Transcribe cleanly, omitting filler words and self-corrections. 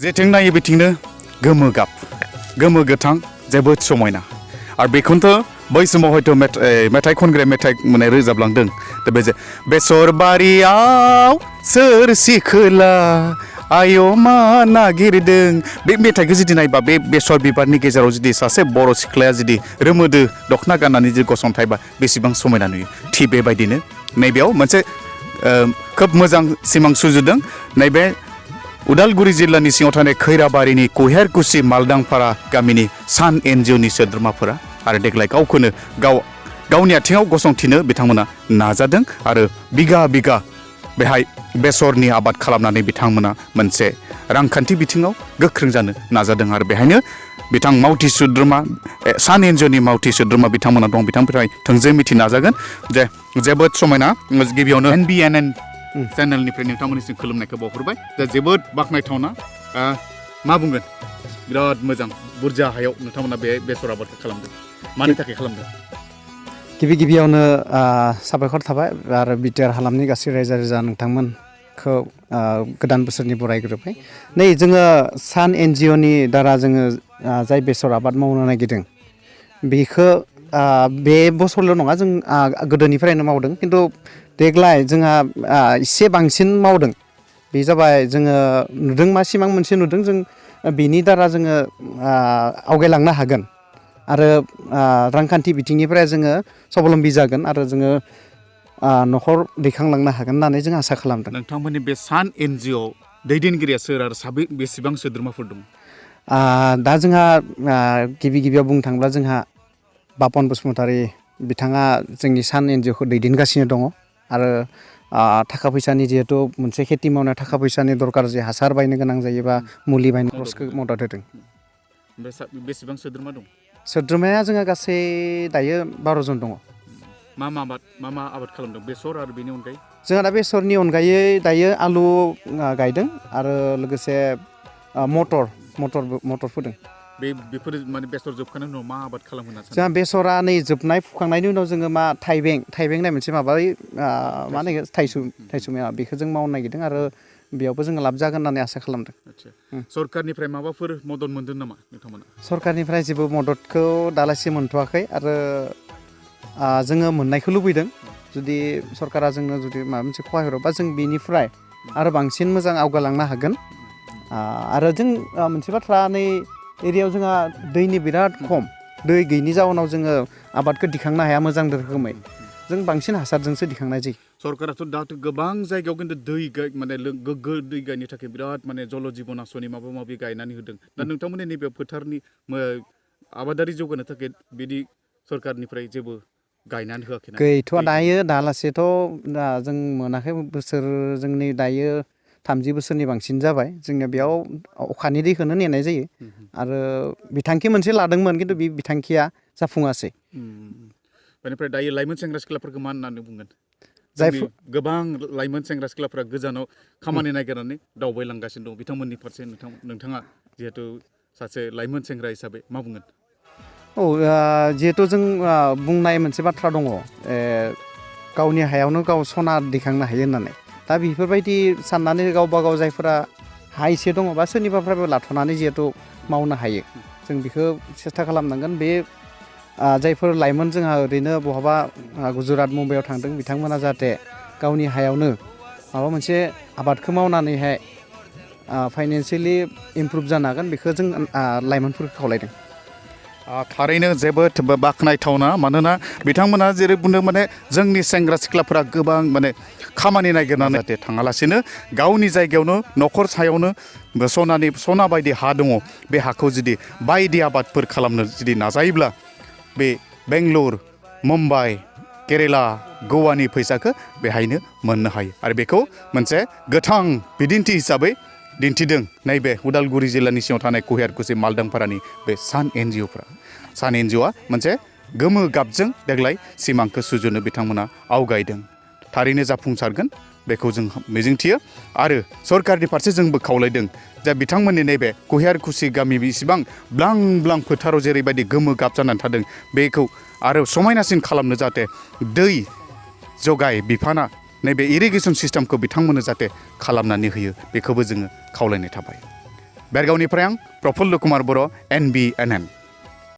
जेथिं नायो बिथिंनो गोमो गाब गोमो गोथां जोबोद समायना आरो बेखौनोथ' बै समाव हयथ' मेथाइ खनग्रा मेथाइ माने रोजाबलांदों दा बे बेसर बारियाव सोर सिखोला आय' मा नागिरदों बे मेथाइखौ जुदि नायबा बे बेसर बिबारनि गेजेराव जुदि सासे बर' सिख्लाया जुदि रोमोदो दख'ना गाननानै जुदि गसंथायबा बेसेबां समायना नुयो थिग बेबायदिनो नैबेयाव मोनसे खोब मोजां सिमां सुजुदों नैबे उदालगुरि जिल्लानि सिङाव थानाय खैराबारिनि कुहेरकुसि मालदांपारा गामिनि सान एनजिअनि सोद्रोमाफोरा आरो देग्लाय गावखौनो गावनि आथिङाव गसंथिनो बिथांमोना नाजादों आरो बिगा बिगा बेहाय बेसरनि आबाद खालामनानै बिथांमोना मोनसे रांखान्थि बिथिङाव गोख्रों जानो नाजादों आरो बेहायनो बिथां मावथि सोद्रोमा सान एनजिअनि मावथि सोद्रोमा बिथांमोना दं बिथांनिफ्राय थोंजों मिथि नाजागोन जे जोबोद समायना गिबियावनो NBNN चेनेलनिफ्राय नोंथांमोननिसिम खुलुमनायखौ बावहरबाय दा जोबोद बाख्नायथावना मा बुंगोन बिराद मोजां बुरजा हायाव नोंथांमोना बे बेसर आबादखौ खालामदों मानि थाखाय खालामदों गिबियावनो साबायखर थाबाय आरो बिटिआर हालामनि गासै रायजो राजा नोंथांमोनखौ गोदान बोसोरनि बरायग्रोबाय नै जोङो सान एनजिअनि दारा जोङो जाय बेसर आबाद मावनो नागिरदों बेखौ बे बोसोरल' नङा जों गोदोनिफ्रायनो मावदों खिन्थु देग्लाय जोंहा एसे बांसिन मावदों बे जाबाय जोङो नुदों मा सिमां मोनसे नुदों जों बेनि दारा जोङो आवगायलांनो हागोन आरो रांखान्थि बिथिंनिफ्राय जोङो स्वाबलम्बि जागोन आरो जोङो न'खर दैखांलांनो हागोन होननानै जों आसा खालामदों नोंथांमोननि बे सान एनजिअ दैदेनगिरिया सोर आरो बेसेबां सोद्रोमाफोर दं दा जोंहा गिबियाव बुंनो थाङोब्ला जोंहा बापन बसुमतारी बिथाङा जोंनि सान एनजिअखौ दैदेनगासिनो दङ आरो थाखा फैसानि जिहेतु मोनसे खेथि मावनाय थाखा फैसानि दरकार जे हासार बायनो गोनां जायोबा मुलि बायनो खरसखौ मदद होदों बेसेबां सोद्रोमा दं सोद्रोमाया जोंहा गासै दायो 12 जन दङ मा आबाद खालामदों बेसर आरो बेनि अनगायै जोंहा दा बेसरनि अनगायै दायो आलु गायदों आरो लोगोसे मटर फोदों बेफोर माने बेसर जोबखांनायनि उनाव मा आबाद खालामगोन जोंहा बेसरा नै जोबनाय फुखांनायनि उनाव जोङो मा थाइबें होननाय मोनसे मा होनो थाइसुम बेखौ जों मावनो नागिरदों आरो बेयावबो जोङो लाब जागोन होननानै आसा खालामदों सरकारनिफ्राय माबाफोर मदद मोनदों नामा नोंथांमोना सरकारनिफ्राय जेबो मददखौ दालासिम मोनथ'वाखै आरो जोङो मोननायखौ लुबैदों जुदि सरकारा जोंनो जुदि माबा मोनसे खहाय हरोबा जों बेनिफ्राय आरो बांसिन मोजां आवगायलांनो हागोन आरो जों मोनसे बाथ्रा नै एरियायाव जोंहा दैनि बिराद खम दै गैयिनि जाउनाव जोङो आबादखौ दिखांनो हाया मोजां रोखोमै जों बांसिन हासारजोंसो दिखांनाय जायो सरकाराथ' दाथ' गोबां जायगायाव खिन्थु दै माने गोग्गो दै गायनो थाखाय बिराद माने जल जीवन आसनि माबा गायनानै होदों दा नोंथांमोननि नैबे फोथारनि आबादारि जौगानो थाखाय बिदि सरकारनिफ्राय जेबो गायनानै होआखै गैथ'आ दायो दालासेथ' जों मोनाखै बोसोर जोंनि दायो 30 बोसोरनि बांसिन जाबाय जोंनिया बेयाव अखानि दैखौनो नेनाय जायो आरो बिथांखि मोनसे लादोंमोन खिन्थु बे बिथांखिया जाफुङासै बेनिफ्राय दायो लाइमोन सेंग्रा सिख्लाफोरखौ मा होननानै बुंगोन जायफोर गोबां लाइमोन सेंग्रा सिख्लाफोरा गोजानाव खामानि नागिरनानै दावबायलांगासिनो दं बिथांमोननि फारसे नोंथाङा जिहेथु सासे लाइमोन सेंग्रा हिसाबै मा बुंगोन जिहेथु जों बुंनाय मोनसे बाथ्रा दङ गावनि हायावनो गाव सना दैखांनो हायो होननानै दा बेफोरबायदि साननानै गावबा गाव जायफोरा हा एसे दङ बा सोरनिबाफ्राबो लाथ'नानै जिहेथु मावनो हायो जों बेखौ सेस्था खालामनांगोन बे जायफोर लाइमोन जोंहा ओरैनो बहाबा गुजरात मुम्बाइआव थांदों बिथांमोना जाहाथे गावनि हायावनो माबा मोनसे आबादखौ मावनानैहाय फाइनेन्सियेलि इमप्रुभ जानो हागोन बेखौ जों लाइमोनफोरखौ खावलायदों थारैनो जोबोद बाख्नायथावना मानोना बिथांमोना जेरै बुंदों माने जोंनि सेंग्रा सिख्लाफोरा गोबां माने खामानि नागिरनानै जाहाथे थाङालासिनो गावनि जायगायावनो न'खर सायावनो सना बायदि हा दङ बे हाखौ जुदि बायदि आबादफोर खालामनो जुदि नाजायोब्ला बे बेंगलुर मुम्बाइ केरेला गवानि फैसाखौ बेहायनो मोननो हायो आरो बेखौ मोनसे गोथां बिदिन्थि हिसाबै दिन्थिदों नैबे उदालगुरि जिल्लानि सिङाव थानाय कुहेरकुसि मालदांपारानि बे सान एनजिअआ मोनसे गोमो गाबजों देग्लाय सिमांखौ सुजुनो बिथांमोना आवगायदों थारैनो जाफुंसारगोन बेखौ जों मिजिंथियो आरो सरकारनि फारसे जोंबो खावलायदों जे बिथांमोननि नैबे कुहेरकुसि गामि बेसेबां ब्लां फोथाराव जेरैबायदि गोमो गाब जानानै थादों बेखौ आरो समायनासिन खालामनो जाहाथे दै जगाय बिफाना नैबे इरिगेसन सिस्टेमखौ बिथांमोननो जाहाथे खालामनानै होयो बेखौबो जोङो खावलायनाय थाबाय बेरगावनिफ्राय आं प्रफुल्ल कुमार बर' NBNN